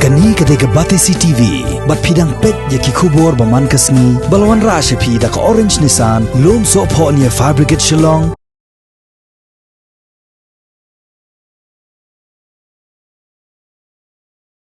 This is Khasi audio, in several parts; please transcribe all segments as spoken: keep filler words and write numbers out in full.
Kane ka dei ka Batesi T V, bad phi dang peit ïa ki khubor ba man ka sngi, ba la wanrah sha phi da ka Orange Nissan, Lumsohphoh near Fire Brigade Shillong.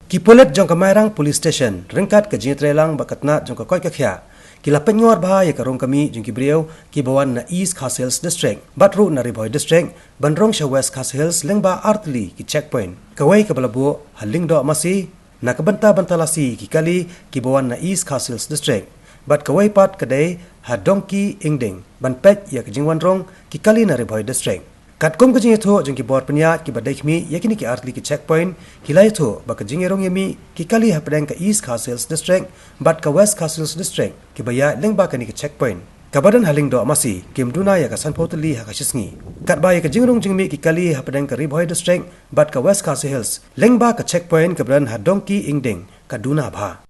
Ki pulit jong ka Mairang Police Station, ryngkat ka jingïatreilang bad ka tnat jong ka koit ka khiah, ki la pynïoh bha ïa ka rong ka mih jong ki briew, ki ba wan na East Khasi Hills District, bad ruh na Ri Bhoi District, ban rong sha West Khasi Hills lyngba artylli ki checkpoint. Kawei kaba la buh ha Lyngdoh Masi, na ka bynta ban talasi ki kali ki ba wan na East Khasi Hills District. Bad kawei pat ka dei ha Dongki Ingding, ban peit ïa ka jingwan rong ki kali na Ri Bhoi District. Katkum ka jingïathuh jong ki bor pynïaid ki ba dei khmih ïa kine ki artylli ki checkpoint, ki la ïathuh ba ka jingïarong ïamih ki kali hapdeng ka East Khasi Hills District bad ka West Khasi Hills District, ki ba ïaid lyngba kane ka checkpoint. Kaba don ha Lyngdoh Masi, kim duna ïa ka sanphew tylli ha ka shisngi. Katba ïa ka jingrong jingmih ki kali hapdeng ka Ri Bhoi District bad ka West Khasi Hills, lyngba ka checkpoint kaba don ha Dongki Ingding, ka duna bha.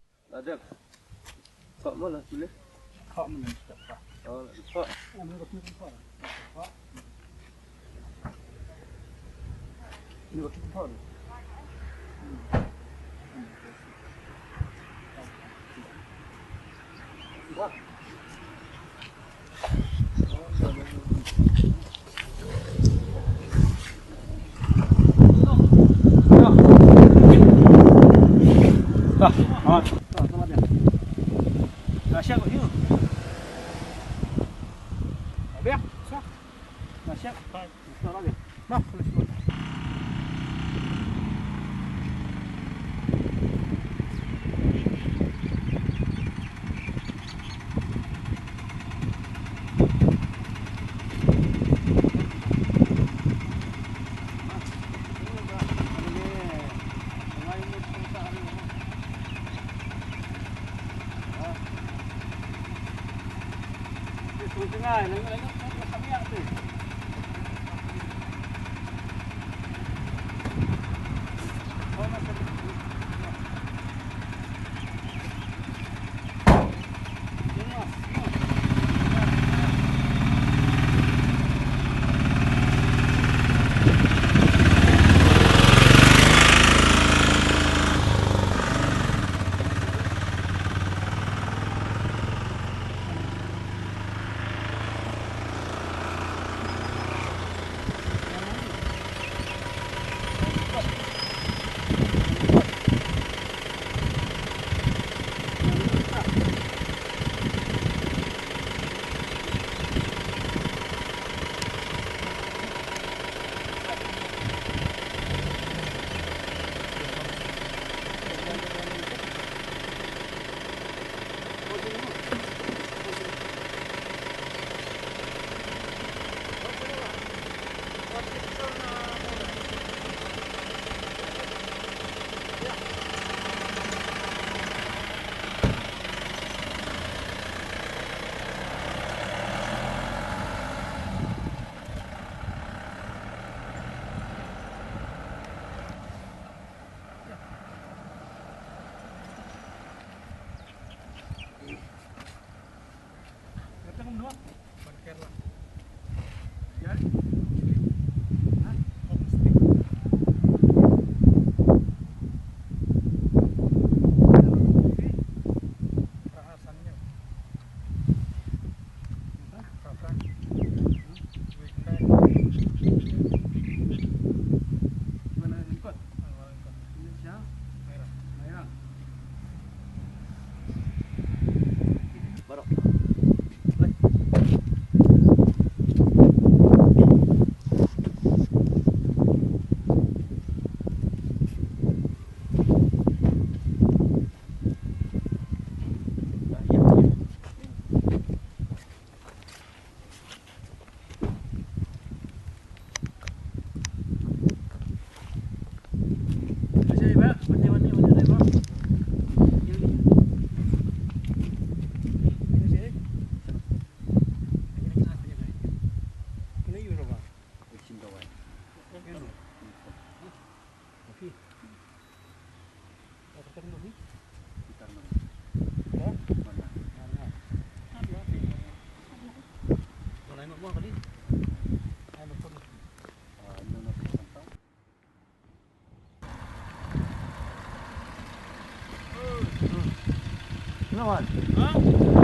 Wan.